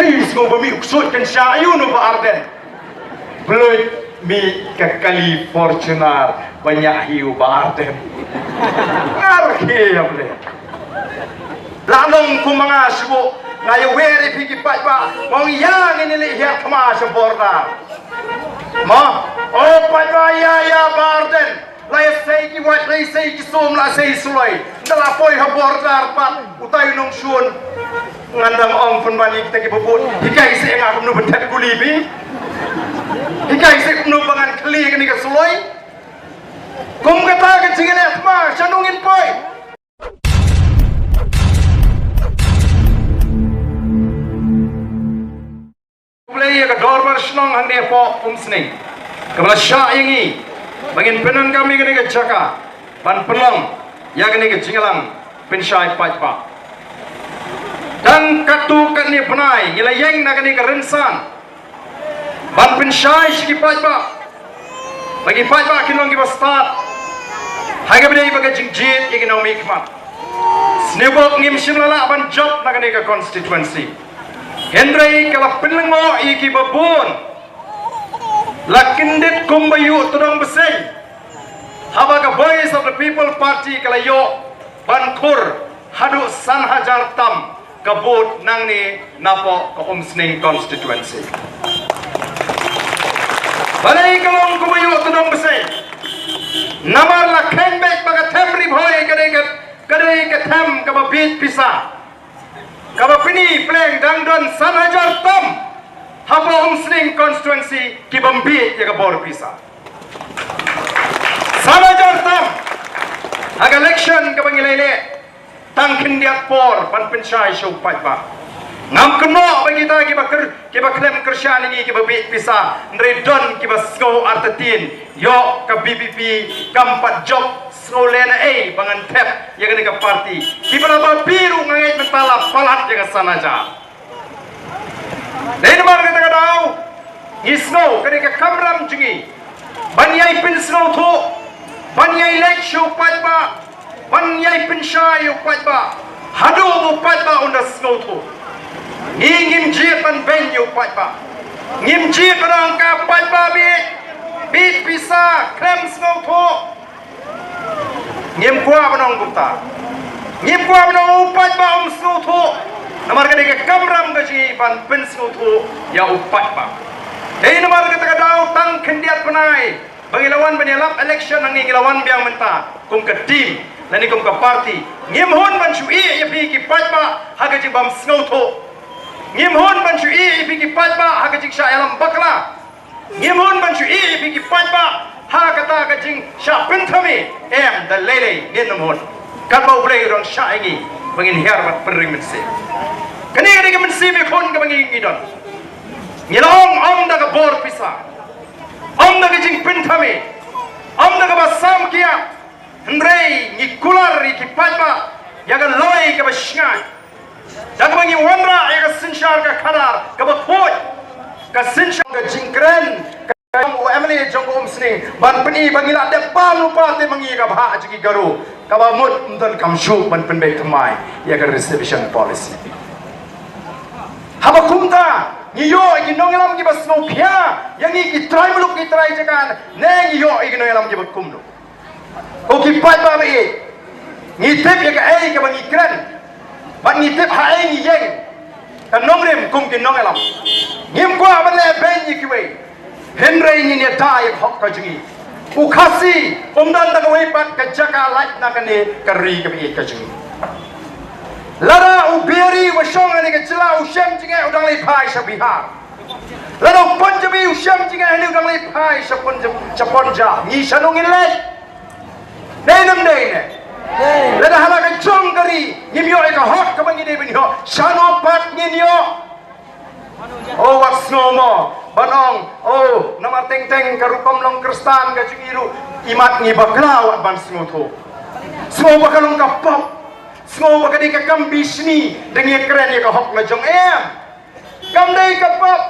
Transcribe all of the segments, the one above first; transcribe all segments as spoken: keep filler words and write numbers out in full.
Sngew ba mih u ksuid pynshai ïa u Bah Ardent. Bluit mih ka kali Fortuner ba ñiah hi u Bah Ardent. Ngar khie ïa Blei. La long kum ma nga shuh, nga ïa wer ïa phi ki paidbah, ngong ïa ngin ïa leh hiar khma sha border. Mo, o paidbah ïa ïa Bah Ardent. La ïa sei ki wait, la ïa sei ki sum, la sei suloi. Nda la poi ha border pat, utai u nongshun. Ngan dang ong pynban ïa kita kiba bud. Hikai seh nga kumno ban thep kuli phi. Hikai seh kumno ba ngan khlieh kane ka suloi. Kum kata ka jingïaleh thma, shano ngin poi. Khublei ïa ka dorbar shnong hangne hapoh Umsning. Kaba la shah ïa ngi ba ngin pyndonkam ïa kane ka jaka ban pynlong ïa kane ka jingïalang pynshai paidbah. Tang katto katne bnai ngi la ïeng na kane ka rynsan ban pynshai sha ki paidbah. Ba ki paidbah kin long kiba stad ha kaba dei ba ka jingjied ïa ki nongmihkhmat. Sniewbok ngim shym la lah ban jop na kane ka constituency. Hynrei ka la pynlyngngoh ïa kiba bun. La kyndit kumba ïoh tdong bseiñ. Haba ka Voice of the People Party ka la ïoh ban khur haduh san hajar tam ka vote nangne napoh ka Umsning constituency. Balei ka long kumba ïoh tdong bseiñ? Namar la kheiñ beit ba ka them Ri Bhoi ka dei ka, ka dei ka them kaba bieit pisa. Kaba pyni pleng dang don san hajar tam hapoh Umsning constituency kiba ym bieit ïa ka bor pisa. San hajar tam ha ka election kaba ngi la ïaleh tang khyndiat por ban pynshai sha u paidbah. Ngam kynnoh ba kita kiba kyr, kiba khlem kyrshan ïa ngi kiba bieit pisa, hynrei don kiba sngew artatien, ïoh ka V P P kam pat jop, sngew lehnohei ba ngan thep ïa kane ka party. Kiba la babe ruh nga ngeit mynta la palat ïa ka san hajar. Dei namar kata ka daw ngi sngew ka dei ka kamram jong ngi ban ïai pynsngewthuh, ban ïai leit sha u paidbah, ban ïai pynshai ïa u paidbah haduh ba u paidbah un da sngewthuh. Ngi ngim jied ban beiñ ïa u paidbah. Ngim jied ban ong ka paidbah bieit, bieit pisa, khlem sngewthuh. Ngim kwah ban ong kumta. Ngim kwah ban ong u paidbah um sngewthuh. Namar ka dei ka kamram ka jong ngi ban pynsngewthuh ïa u paidbah. Dei namar kata ka daw tang khyndiat bnai ba ngi la wan ban ïalap election hangne, ngi la wan biang mynta kum ka team lane kum ka party. Ngim hun ban shu ïeh ïa phi ki paidbah ha ka jingbym sngewthuh. Ngim hun ban shu ïeh ïa phi ki paidbah ha ka jingshah ïalam bakla. Ngim hun ban shu ïeh ïa phi ki paidbah ha kata ka jingshah pynthame. Em, da lei lei ngin ym hun. Katba U Blei u dang shah ïa ngi ba ngin hiar bad pynring mynsiem. Kane ka dei ka mynsiem ïakhun kaba ngi, ngi don. Ngi la ong ym da ka bor pisa, ym da ka jingpynthame, ym da kaba sam kiad. Hynrei ngi kular ïa ki paidbah ïa ka loi kaba shngaiñ. Da kaba ngi wanrah ïa ka synshar ka khadar kaba khuid, ka synshar ka jingkren ka jong u M L A jong ka Umsning ban pyni ba ngi la dep bam lypa te ma ngi ka bhah jong ki Garo kaba mut ym donkam shuh ban pynbeit thymmai ïa ka reservation policy. Haba kumta ngi ïoh ïa ki nongïalam kiba sngewkhia ïa ngi ki trai muluk ki trai jaka, ne ngi ïoh ïa ki nongïalam kiba kumno? Ko ki paidbah ba ïeit, ngi tip ïa kaei kaba ngi kren bad ngi tip haei ngi ïeng. Ka nongrim kum ki nongïalam, ngim kwah ban leh beiñ ïa kiwei, hynrei ngin ïada ïa ka hok ka jong ngi. U Khasi um don da kawei pat ka jaka lait na kane ka ri kaba ïeit ka jong ngi. Lada u Bihari uba shong ha kane ka jylla u shem jingeh, u dang leit phai sha Bihar. Lada u Punjabi u shem jingeh hangne, u dang leit phai sha Punjab, sha Punjab. Ngi shano ngin leit? Dei ne ym dei ne? Lada ha la ka jong ka ri ngim ïoh ïa ka hok kaba ngi dei ban ïoh, shano pat ngin ïoh? O, wat sngew mo ban ong, o, namar teng teng ka rukom long Khristan ka jong ngi ruh, imat ngi bakla, wat ban sngewthuh. Sngew ba ka long ka pop. Sngew ba ka dei ka kam bishni da ngi kren ïa ka hok la jong, em. Kam dei ka pop,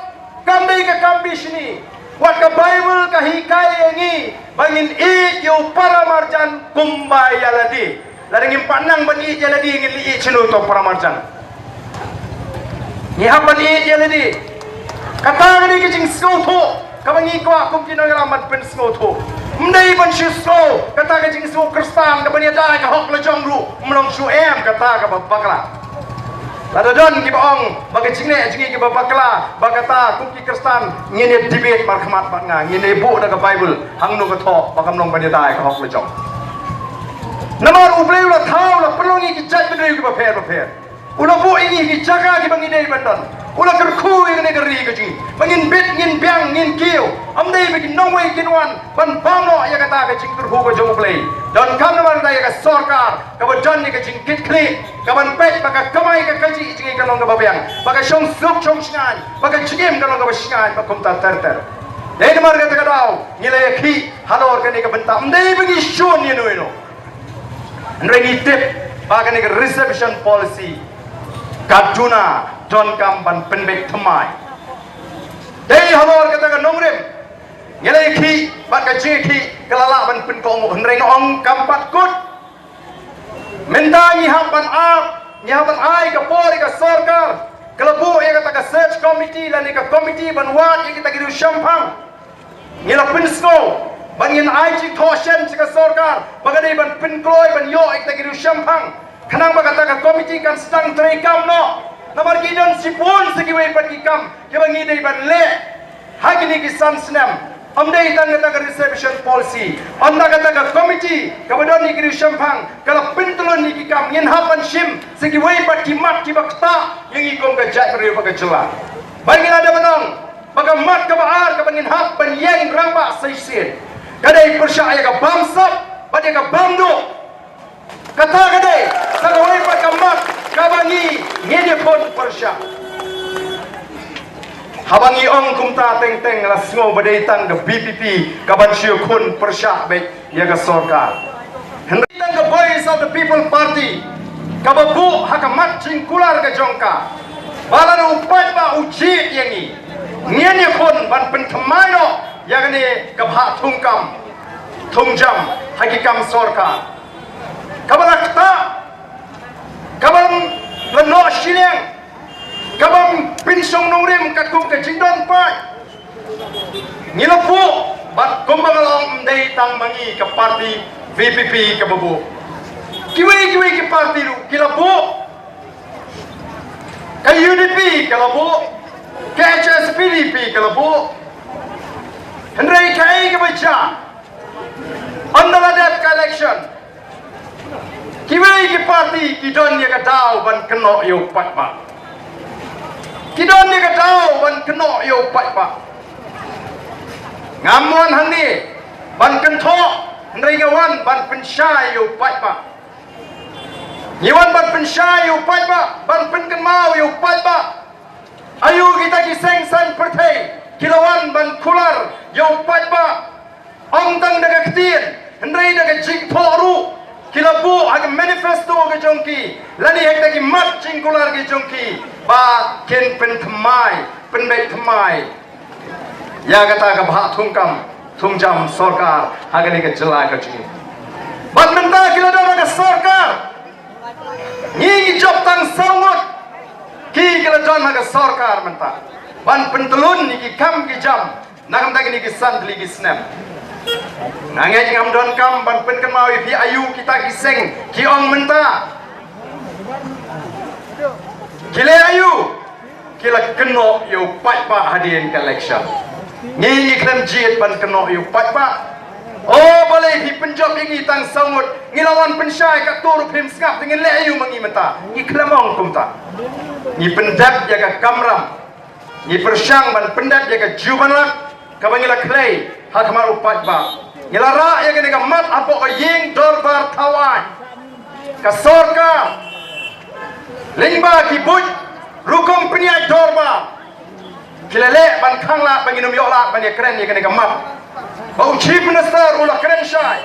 kam dei ka kam bishni. Wat ka Baibl ka hikai ïa ngi ba ngin ïeit ïa u paramarjan kumba ïa lade. Lada ngim pat nang ban ïeit ïa lade, ngin leit ïeit shano ïa uto u paramarjan? Ngi hap ban ïeit ïa lade. Kata ka dei ka jingsngewthuh kaba ngi kwah kum ki nongïalam ban pynsngewthuh. Ym dei ban shu sngew kata ka jingsngew Khristan kaba ngi ïada ka hok la jong ruh ym long shu em kata kaba bakla. Lada don kiba ong ba ka jingleh jong ngi kiba bakla, ba kata kum ki Khristan ngin ïa debate markhmat bad nga, ngin ïa buh da ka Baibl hangno ka thoh ba kam long ban ïada ka hok la jong. Namar U Blei u la thaw, u la pynlong ïa ngi ki jaitbynriew kiba pher bapher. U la buh ïa ngi ki jaka kiba ngi dei ban don. U la kyrkhu ïa kane ka ri ka jong ngi ba ngin bit, ngin biang, ngin kiew. Ym dei ba ki nongwei kin wan ban bam noh ïa kata ka jingkyrkhu ka jong U Blei. Donkam namar kata ïa ka sorkar kaba don ïa ka jingkitkhlieh, kaban peit ba ka kamai ka kajih jong ngi ka long kaba biang, ba ka shongsuk shongshngaiñ, ba ka jingim ka long kaba shngaiñ, ba kumta ter ter. Dei namar kata ka daw ngi la ïakhih halor kane ka bynta, ym dei ba ngi shun ïano ïano. Hynrei ngi tip ba kane ka reservation policy ka duna donkam ban pynbeit thymmai. Dei halor kata ka nongrim ngi la ïakhih bad ka jingïakhih ka la lah ban pynkohnguh, hynrei nga ong kam pat kut. Mynta ngi hap ban ap, ngi hap ban ai ka por ïa ka sorkar ka la buh ïa kata ka search committee lane ka committee ban wad ïa kita ki riew shemphang. Ngi la pynsngew ba ngin ai jingthoh shen sha ka sorkar ba ka dei ban pynkloi ban ïoh ïa kita ki riew shemphang, khnang ba kata ka committee kan sdang treikam noh. Namar ki don shibun sa kiwei pat ki kam kiba ngi dei ban leh ha kine ki san snem. Ym dei tang kata ka reservation policy, ynda kata ka committee kaba don ïa ki riew shemphang ka la pyntlun ïa ki kam, ngin hap ban shim sa kiwei pat ki mat kiba ktah ïa ngi kum ka jaitbynriew bad ka jylla. Ba ngi la dep ban ong ba ka mat kaba ar kaba ngin hap ban ïeng rangbah sa shisien ka dei pyrshah ïa ka bamsap bad ïa ka bamduh. Kata ka dei sa kawei pat ka mat kaba ngi ngin ïakhun pyrshah. Haba ngi ong kumta teng teng la sngew ba dei tang ka V P P kaban shu ïakhun pyrshah beit ïa ka sorkar. Hynrei tang ka Voice of the People Party kaba buh ha ka mat jingkular ka jong ka ba lada u paidbah u jied ïa ngi, ngin ïakhun ban pynthymmai noh ïa kane ka bhah thungkam thungjam ha ki kam sorkar. Kaba la ktah, kaba la noh shiliang, kaba pynshong nongrim katkum ka jingdon paid. Ngi la buh bad kumba nga la ong ym dei tang ma ngi ka party V P P kaba buh. Kiwei kiwei ki party ruh ki la buh. Ka U D P ka la buh, ka H S P D P ka la buh. Hynrei kaei kaba jia? Ynda la dep ka election, kiwei ki party ki don ïa ka daw ban kynnoh ïa u paidbah. Ki don ïa ka daw ban kynnoh ïa u paidbah. Ngam wan hangne ban kynthoh, hynrei nga wan ban pynshai ïa u paidbah. Ngi wan ban pynshai ïa u paidbah, ban pynkynmaw ïa u paidbah. Aïu kita ki seng saiñ pyrthei ki la wan ban kular ïa u paidbah? Ym tang da ka ktien, hynrei da ka jingthoh ruh ki la buh ha ka manifesto ka jong ki lane ha kita ki mat jingkular ki jong ki ba kin pynthymmai, pynbeit thymmai ïa kata ka bhah thungkam thungjam sorkar ha kane ka jylla ka jong ngi. Bad mynta ki la don ha ka sorkar, ngi ngi jop tang saw ngut ki ki la don ha ka sorkar mynta ban pyntlun ïa ki kam ki jam na ka bynta kine ki san tylli ki snem. Nga ngeit ngam donkam ban pynkynmaw ïa phi aïu kita ki seng ki ong mynta. Ki leh aïu? Ki la kynnoh ïa u paidbah hadien ka election. Ngi ngi khlem jied ban kynnoh ïa u paidbah. O balei phi pynjop ïa ngi tang saw ngut? Ngi la wan pynshai katto ruh phim sngap, te ngin leh aïu ma ngi mynta? Ngi khlem ong kumta. Ngi pyndep ïa ka kamram. Ngi pyrshang ban pyndep ïa ka jubab kaba ngi la khlei ha khmat u paidbah. Ngi la rah ïa kane ka mat hapoh ka ïing dorbar thawaiñ. Ka sorkar lyngba ki buit rukom pynïaid dorbar ki la leh ban khanglad ba ngin ym ïoh lad ban ïakren ïa kane ka mat. Ba u Chief Minister u la kren shai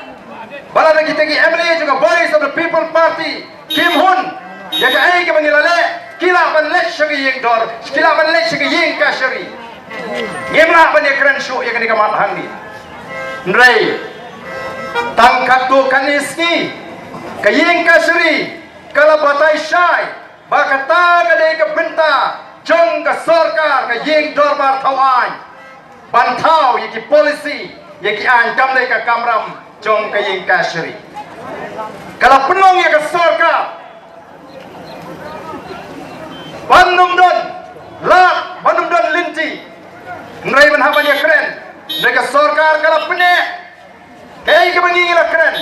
ba lada kita ki M L A jong ka Voice of the People Party kim hun ïa kaei kaba ngi la leh, ki lah ban leit sha ka ïing dor, ki lah ban leit sha ka ïing kashari. Ngim lah ban ïakren shuh ïa kane ka mat hangne. Hynrei tang katto katne sngi ka ïing kashari ka la batai shai ba kata ka dei ka bynta jong ka sorkar ka ïing dorbar thaw aiñ ban thaw ïa ki policy, ïa ki aiñ kam dei ka kamram jong ka ïing kashari. Ka la pynlong ïa ka sorkar ban ym don lad, ban ym don lynti. Hynrei ban hap ban ïakren, hynrei ka sorkar ka la pyneh. Kaei kaba ngi ngi la kren?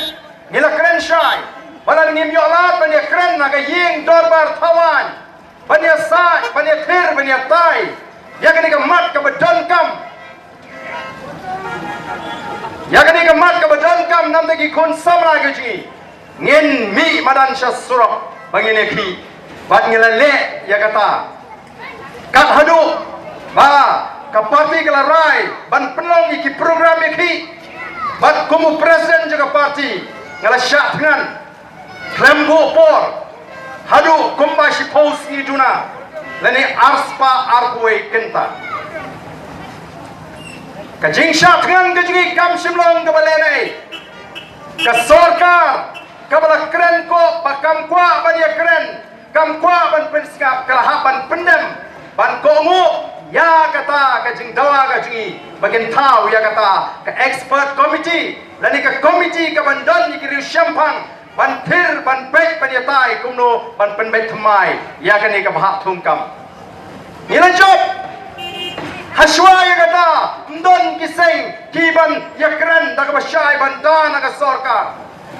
Ngi la kren shai ba lada ngim ïoh lad ban ïakren ha ka ïing dorbar thaw aiñ, ban ïasaid, ban ïathir, ban ïatai ïa kane ka mat kaba donkam, ïa kane ka mat kaba donkam namar ki khun samla ka jong ngi, ngin mih madan sha surok ba ngin ïakhih. Bad ngi la leh ïa kata. Kat haduh ba ka party ka la rai ban pynlong ïa ki program ïakhih, bad kum u president jong ka party nga la shah thngan khlem buh por haduh kumba shiphew sngi duna lane arspah arphew wei kynta. Ka jingshah thngan ka jong ngi kam shym long kaba lehnohei. Ka sorkar kaba la kren ko ba kam kwah ban ïakren, kam kwah ban pynsngap, ka la hap ban pyndem, ban kohnguh ïa kata ka jingdawa ka jong ngi ba kin thaw ïa kata ka expert committee lane ka committee kaban don ïa ki riew shemphang ban thir, ban peit, ban ïatai kumno ban pynbeit thymmai ïa kane kaba hap thungkam. Ngi la jop. Hashwa ïa kata, ym don ki seng kiban ïakren da kaba shai ban don ha ka sorkar.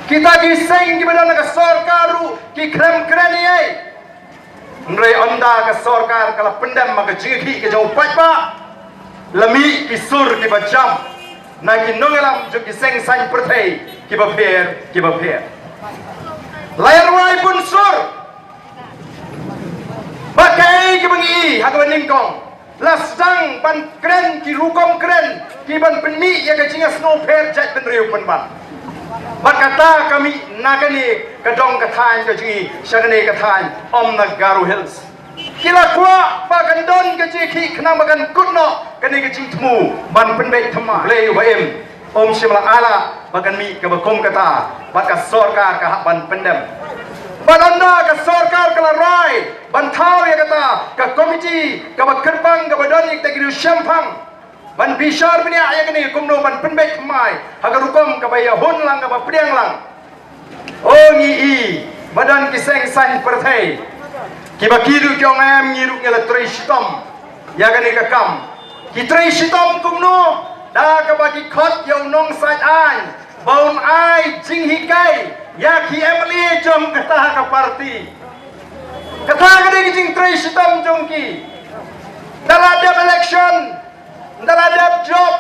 Kita ki seng kiba don ha ka sorkar ruh ki khlem kren ei ei. Hynrei ynda ka sorkar ka la pyndem ha ka jingïakhih ka jong u paidbah, la mih ki sur kiba jam na ki nongïalam jong ki seng saiñ pyrthei kiba pher kiba pher. La ïa rwai bun sur. Bad kaei kaba ngi i ha kaba nyngkong, la sdang ban kren ki rukom kren kiban pynmih ïa ka jingïasngew pher jaitbynriew pynban. Bad kata ka mih na kane ka dong ka thaiñ ka jong ngi sha kane ka thaiñ, ym na Garo Hills. Ki la kwah ba kan don ka jingïakhih khnang ba kan kut noh kane ka jingthmu ban pynbeit thymmai. Blei uba im, um shym la ai lad ba kan mih kaba kum kata, bad ka sorkar ka hap ban pyndem. Bad ynda ka sorkar ka la rai ban thaw ïa kata ka komiti kaba kyrpang kaba don ïa kita ki riew shemphang ban bishar bniah ïa kane kumno ban pynbeit thymmai ha ka rukom kaba ïahun lang, kaba pdiang lang. O ngi i ba don ki seng saiñ pyrthei kiba ki ruh ki ong em, ngi ruh ngi la trei shitom ïa kane ka kam. Ki trei shitom kumno? Da kaba ki khot ïa u nongsaid aiñ ba un ai jinghikai ïa ki M L A jong kata ka party. Kata ka dei ka jingtrei shitom jong ki. Da la dep election, da la dep jop,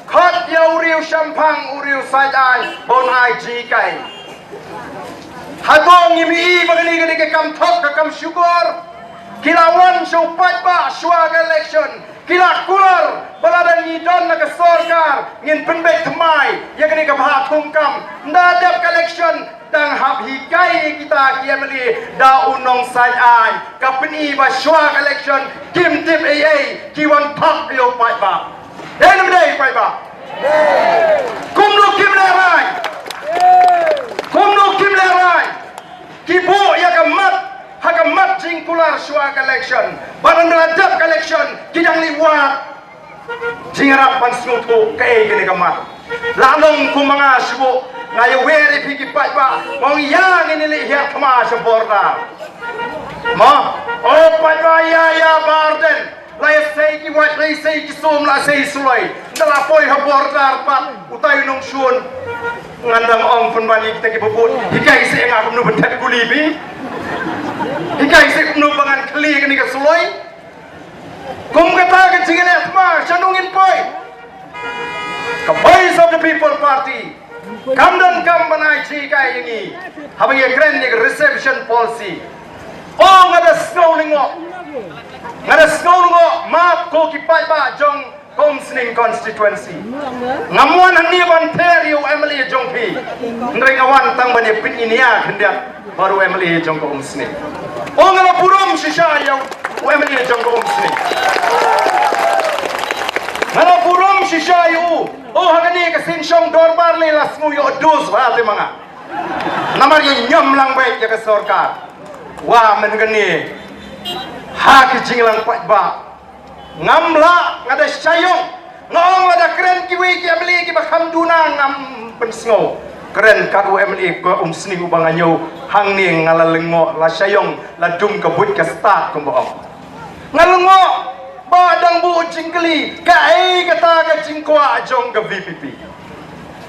khot ïa u riew shemphang, u riew said aiñ ba un ai jinghikai. Hato ngim i ba kane ka dei ka kam thok, ka kam shukor? Ki la wan sha u paidbah shuwa ka election, ki la kular ba lada ngi don ha ka sorkar ngin pynbeit thymmai ïa kane ka bha thungkam. Ynda dep ka election dang hap hikai ïa kita ki M L A da u nongsaid aiñ. Ka pyni ba shuwa ka election kim tip ei ei, ki wan thok ïa u paidbah. Dei ne ym dei paidbah? Kumno kim lehrain? Kumno kim lehrain? Ki buh ïa ka mat ha ka mat jingkular shuwa ka election. Bad ynda la dep ka election ki dang leit wad. Jingïarap ban sngewthuh kaei kane ka mat. La long kum ma nga shuh, nga ïawer ïa phi ki paidbah, nga ong ïa ngin ïa leit hiar thma sha border. Mo, o paidbah ïa ïa Bah Ardent, la ïa sei ki wait, la ïa sei ki sum, la sei suloi. Ynda la poi ha border pat utai u nongshun. Ngan dang ong pynban ïa kita kiba bud, hikai seh nga kumno ban thep kuli phi. Hikai seh kumno ba ngan khlieh kane ka suloi. Kum kata ka jingïaleh thma, shano ngin poi? Ka Voice of the People Party kam don kam ban ai jinghikai ïa ngi haba ngi kren ïa ka reservation policy. O nga da sngew lyngngoh, nga da sngew lyngngoh, map ko ki paidbah jong ka Umsning constituency. Ngam wan hangne ban pher ïa u M L A jong phi. Hynrei nga wan tang ban ïa pynïaid khyndiat bad u M L A jong ka Umsning. O nga la burom shisha ïa u M L A jong ka Umsning. Nga la burom shisha ïa u. O ha kane ka sien shong dorbar lei la sngew ïoh dus bha te ma nga. Namar ïa ñiom lang beit ïa ka sorkar. Wa men kane. Ha ki jinglang pat ba ngam lah, nga da shah ïong. Nga ong lada kren kiwei ki M L A kiba kham duna ngam pynsngew. Kren kat u M L A ka umsning uba nga ñiew hangne, nga la lyngngoh, la shah ïong, la dum ka buit ka stad kumba ong. Nga lyngngoh ba dang buh jingkylli, kaei kata ka jingkwah jong ka V P P?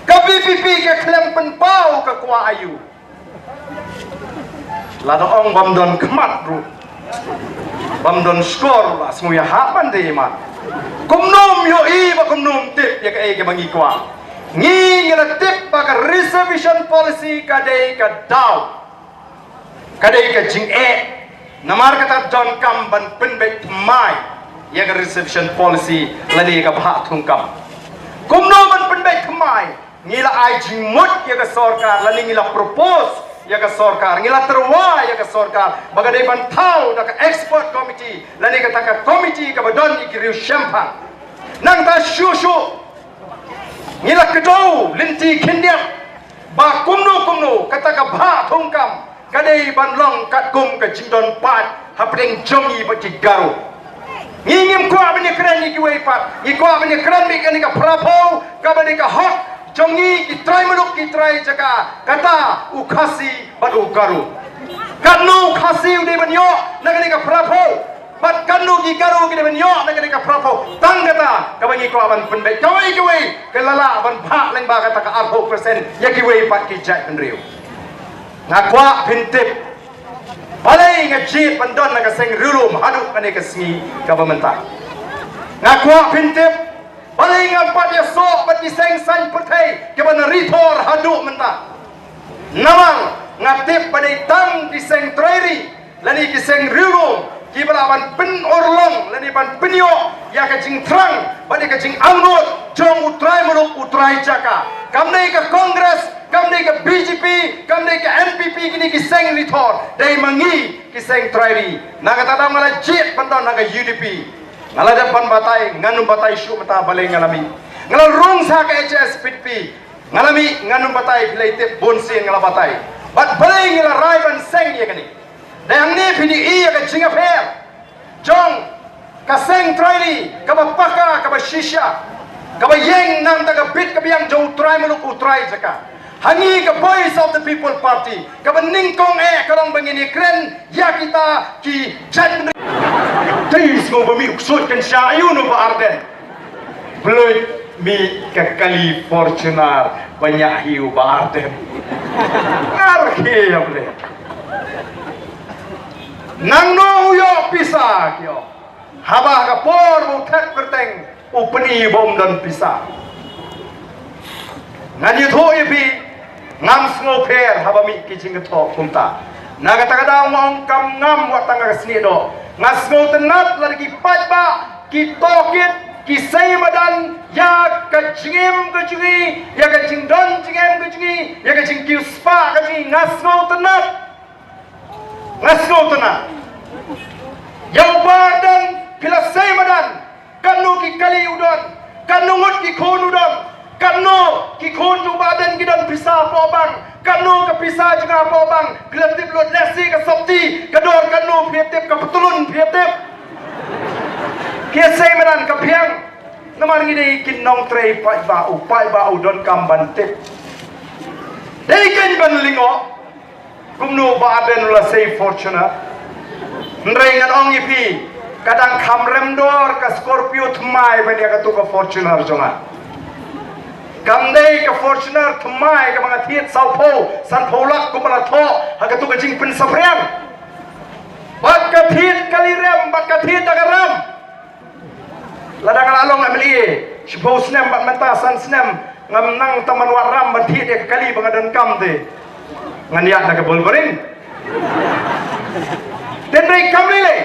Ka V P P ka khlem pynpaw ka kwah aïu? Lada ong bym don khmat ruh, bym don shkor ruh, la sngew ïahap ban dei mat. Kumno ym ïohi ba kumno ym tip ïa kaei kaba ngi kwah? Ngi, ngi la tip ba ka reservation policy ka dei ka daw, ka dei ka jingeh. Namar kata donkam ban pynbeit thymmai ïa ka reservation policy lane ka bhah thungkam. Kumno ban pynbeit thymmai? Ngi la ai jingmut ïa ka sorkar, lane ngi la propose ïa ka sorkar, ngi la tyrwa ïa ka sorkar ba ka dei ban thaw da ka expert committee, lane kata ka committee kaba don ïa ki riew shemphang. Nangta shuh shuh ngi la kdew lynti khyndiat ba kumno kumno kata ka bhah thungkam ka dei ban long katkum ka jingdon paid hapdeng jong ngi bad ki Garo. Ngi ngim kwah ban ïakren ïa kiwei pat, ngi kwah ban ïakren beit ïa kane ka phraphew kaba dei ka hok jong ngi ki trai muluk, ki trai jaka, kata u Khasi bad u Garo. Katno u Khasi u dei ban ïoh na kane ka phraphew, bad katno ki Garo ki dei ban ïoh na kane ka phraphew? Tang kata kaba ngi kwah ban pynbeit. Kawei kawei ka la lah ban bhah lyngba kata ka arphew percent ïa kiwei pat ki jaitbynriew. Nga kwah phin tip, balei nga jied ban don na ka seng riewlum haduh kane ka sngi kaba mynta. Nga kwah phin tip, balei ngam pat ïasoh bad ki seng saiñ pyrthei kiba na Ri Thor haduh mynta. Namar nga tip ba dei tang ki seng trai ri lane ki seng riewlum kiba lah ban pynurlong lane ban pynïoh ïa ka jingthrang bad ïa ka jingangnud jong u trai muluk, u trai jaka. Kam dei ka Congress, kam dei ka B J P, kam dei ka N P P, kine ki seng Ri Thor, dei ma ngi ki seng trai ri. Na kata daw nga la jied ban don ha ka U D P. Nga la dep ban batai, ngan ym batai shuh mynta balei nga la mih. Nga la rung sha ka H S P D P. Nga la mih, ngan ym batai, phi la tip bun sien nga la batai. Bad balei nga la rai ban seng ïa kane? Dei hangne phin ïohi ïa ka jingïapher jong ka seng trai ri kaba paka, kaba shisha, kaba ïeng na ka bynta ka bit ka biang jong u trai muluk, u trai jaka. Ha ngi ka Voice of the People Party kaba nyngkong eh ka long ba ngin ïakren ïa kita ki jaitbynriew. Te sngew ba mih u ksuid kan sha aïu noh Bah Ardent. Bluit mih ka kali Fortuner ba ñiah hi u Bah Ardent. Ngar khie ïa Blei. Nangno u ïoh pisa ki ong? Haba ka por ba u thep kyrteng u pyni ba um don pisa. Ngan ïathuh ïa phi, ngam sngewpher haba mih ki jingïathoh kumta. Na kata ka daw nga ong kam ngam wat tang ka snieh doh. Nga sngewtynnat lada ki paidbah ki tohkit, ki sei madan ïa ka jingim ka jong ngi, ïa ka jingdon jingem ka jong ngi, ïa ka jingkiew spah ka jong ngi, nga sngewtynnat. Nga sngewtynnat. Ïa u Bah Ardent phi la sei madan. Katno ki kali u don, katno ngut ki khun u don, katno ki khun jong u Bah Ardent ki don pisa hapoh bank, katno ka pisa jong nga hapoh bank. Phi la tip lut lehse ka sopti ka dor katno, phi tip ka patlun, phi tip. Phi sei madan ka phiang. Namar ngi dei ki nongtrei paidbah, u paidbah u donkam ban tip. Dei kein ban lyngngoh. Kumno Bah Ardent u la sei Fortuner? Hynrei ngan ong ïa phi, ka dang kham rem dor ka Scorpio thymmai ban ïa katu ka Fortuner jong nga. Kam dei ka Fortuner thymmai kaba nga thied sawphew sanphew lak kumba la thoh ha katu ka jingpynsaphriang. Bad ka thied kali rem, bad ka thied da ka rem. Lada nga la long M L A shiphew snem bad mynta san snem, ngam nang tang ban wad ram ban thied ïa ka kali ba nga donkam te ngan ïaid na ka bolbaring. Te hynrei kam lei lei,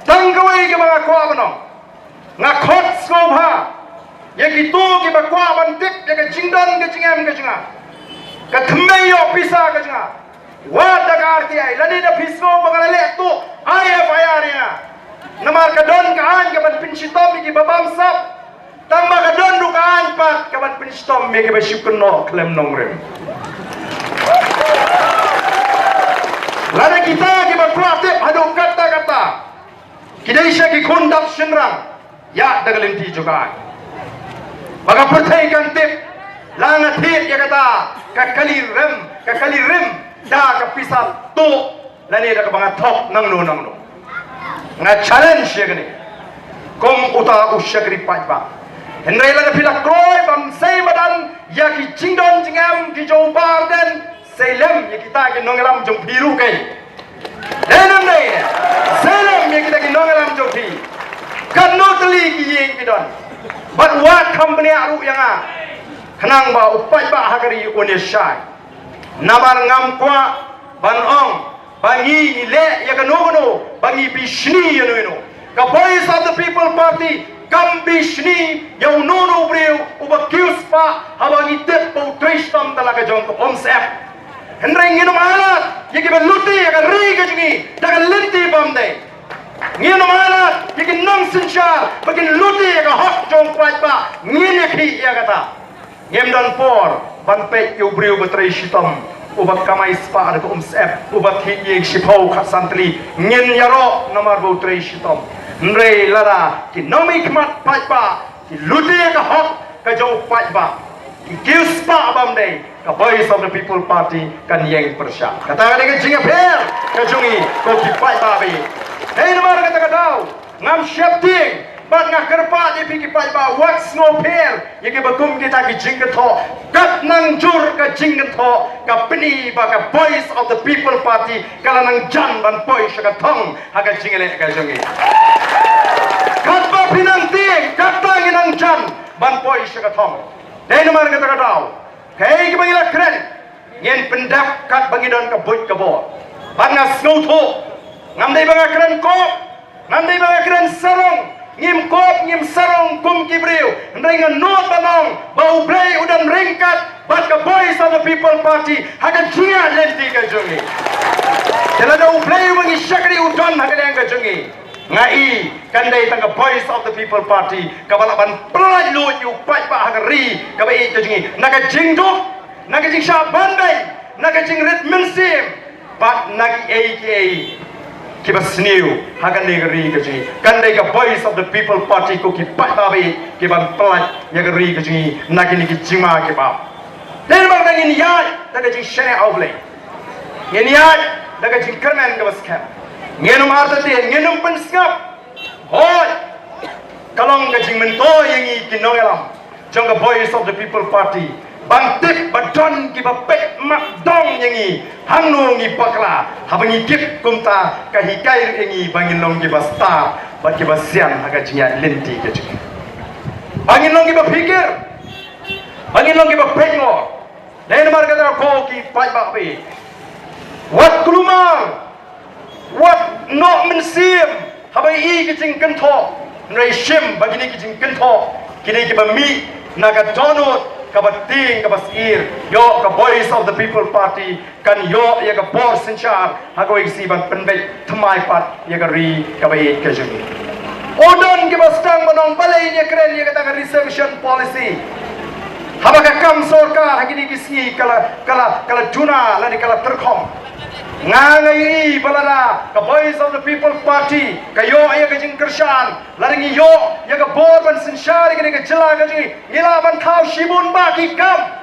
tang kawei kaba nga kwah ban ong. Nga khot sngewbha ïa kito kiba kwah ban tip ïa ka jingdon ka jingem ka jong nga. Ka thymmei ïoh pisa ka jong nga. Wat da ka R T I, lane da phi sngew ba nga la leh tuh, ai F I R ïa nga. Namar ka don ka aiñ ka ban pynshitom ïa kiba bamsap. Tang ba ka don ruh ka aiñ pat ka ban pynshitom ïa kiba shu kynnoh khlem nongrim. Lada kita kiba kwah tip haduh katta katta. Ki dei sha ki khun dap shynrang, ïa da ka lynti jong ka. Ba ka pyrthei kan tip, la nga thied ïa kata, ka kali rem, ka kali rem, da ka pisa tuh, lane da kaba nga thok nangno nangno. Nga challenge ïa kane. Kum uta u shakri paidbah. Hynrei lada phi la kloi bam sei madan ïa ki jingdon jingem ki jong u Bah Ardent, sei lem ïa kita ki nongïalam jong phi ruh kei. Dei nam dei. Sei lem ïa kita ki nongïalam jong phi. Katno tylli ki ïing ki don. Bad wat kham bniah ruh ïa nga. Khnang ba u paidbah ha ka ri un ïa shai. Namar ngam kwah ban ong ba ngi ngi leh ïa kano kano, ba ngi bishni ïa no ïa no. Ka Voice of the People Party kam bishni ïa uno uno u briew uba kiew spah haba ngi tip ba u trei shitom da la ka jong ka Umsyep. Hynrei ngin ym ailad ïa kiba lute ïa ka ri ka jong ngi da ka lynti bym dei. Ngin ym ailad ïa ki nongsynshar ba kin lute ïa ka hok jong u paidbah, ngin ïakhih ïa kata. Ngim don por ban peit ïa u briew ba trei shitom, uba kamai spah da ka Umsyep, uba thied ïing shiphew khatsan tylli, ngin ïaroh namar ba u trei shitom. Hynrei lada ki nongmihkhmat paidbah ki lute ïa ka hok ka jong u paidbah, ki kiew spah bym dei, ka Voice of the People Party kan ïeng pyrshah. Kata ka dei ka jingïapher ka jong ngi ko ki paidbah ba ïeit. Dei namar kata ka daw ngam sheptieng bad nga kyrpad ïa phi ki paidbah, wat sngewpher ïa kiba kum kita ki jingkynthoh. Kat nang jur ka jingkynthoh, ka pyni ba ka Voice of the People Party ka la nang jan ban poi sha ka thong ha ka jingïaleh ka jong ngi. Katba phi nang tieng, kata ngi nang jan ban poi sha ka thong. Dei namar kata ka daw, kaei kaba ngi la kren, ngin pyndep katba ngi don ka buit ka bor. Bad nga sngewthuh, ngam dei ba nga kren kop, ngam dei ba nga kren sarong, ngim kop ngim sarong kum ki briew. Hynrei nga nud ban ong ba U Blei u don ryngkat bad ka Voice of the People Party ha ka jingïaid lynti ka jong ngi. Te lada U Blei uba ngi shakri u don ha ka liang ka jong ngi, nga i kan dei tang ka Voice of the People Party kaba lah ban pyllait luid ïa u paidbah ha ka ri kaba ïeit ka jong ngi, na ka jingduk, na ka jingshah ban beiñ, na ka jingrit mynsiem, bad na kiei kiei kiba sniew ha kane ka ri ka jong ngi. Kan dei ka Voice of the People Party ko ki paidbah ba ïeit ki ban pyllait ïa ka ri ka jong ngi na kine ki jingma kiba. Dei namar kata ngin ïaid da ka jingshaniah ha U Blei. Ngin ïaid da ka jingkyrmen kaba skhem. Ngin ym artatien, ngin ym pynsngap. Hooid, ka long ka jingmyntoi ïa ngi ki nongïalam jong ka Voice of the People Party ban tip ba don kiba peit mat dong ïa ngi hangno ngi bakla. Haba ngi kit kumta ka hikai ruh ïa ngi ba ngin long kiba stad bad kiba sian ha ka jingïaid lynti ka jong ngi. Ba ngin long kiba phikir, ba ngin long kiba peit ngor. Dei namar kata ko ki paidbah ba ïeit, wat kulmar, wat noh mynsiem haba i ki jingkynthoh. Hynrei shim ba kine ki jingkynthoh ki dei kiba mih na ka dohnud kaba tieng kaba syier. Ïoh ka Voice of the People Party kan ïoh ïa ka bor synshar ha kawei ka sngi ban pynbeit thymmai pat ïa ka ri kaba ïeit ka jong ngi. U don kiba sdang ban ong balei ngin ïakren ïa kata ka reservation policy. Haba ka kam sorkar ha kine ki sngi ka la, ka la, ka la duna lane ka la tyrkhong. Nga nga ïohi ba lada ka Voice of the People Party ka ïoh ïa ka jingkyrshan, lada ngi ïoh ïa ka bor ban synshar ïa kane ka jylla ka jong ngi, ngi lah ban thaw shibun bah ki kam.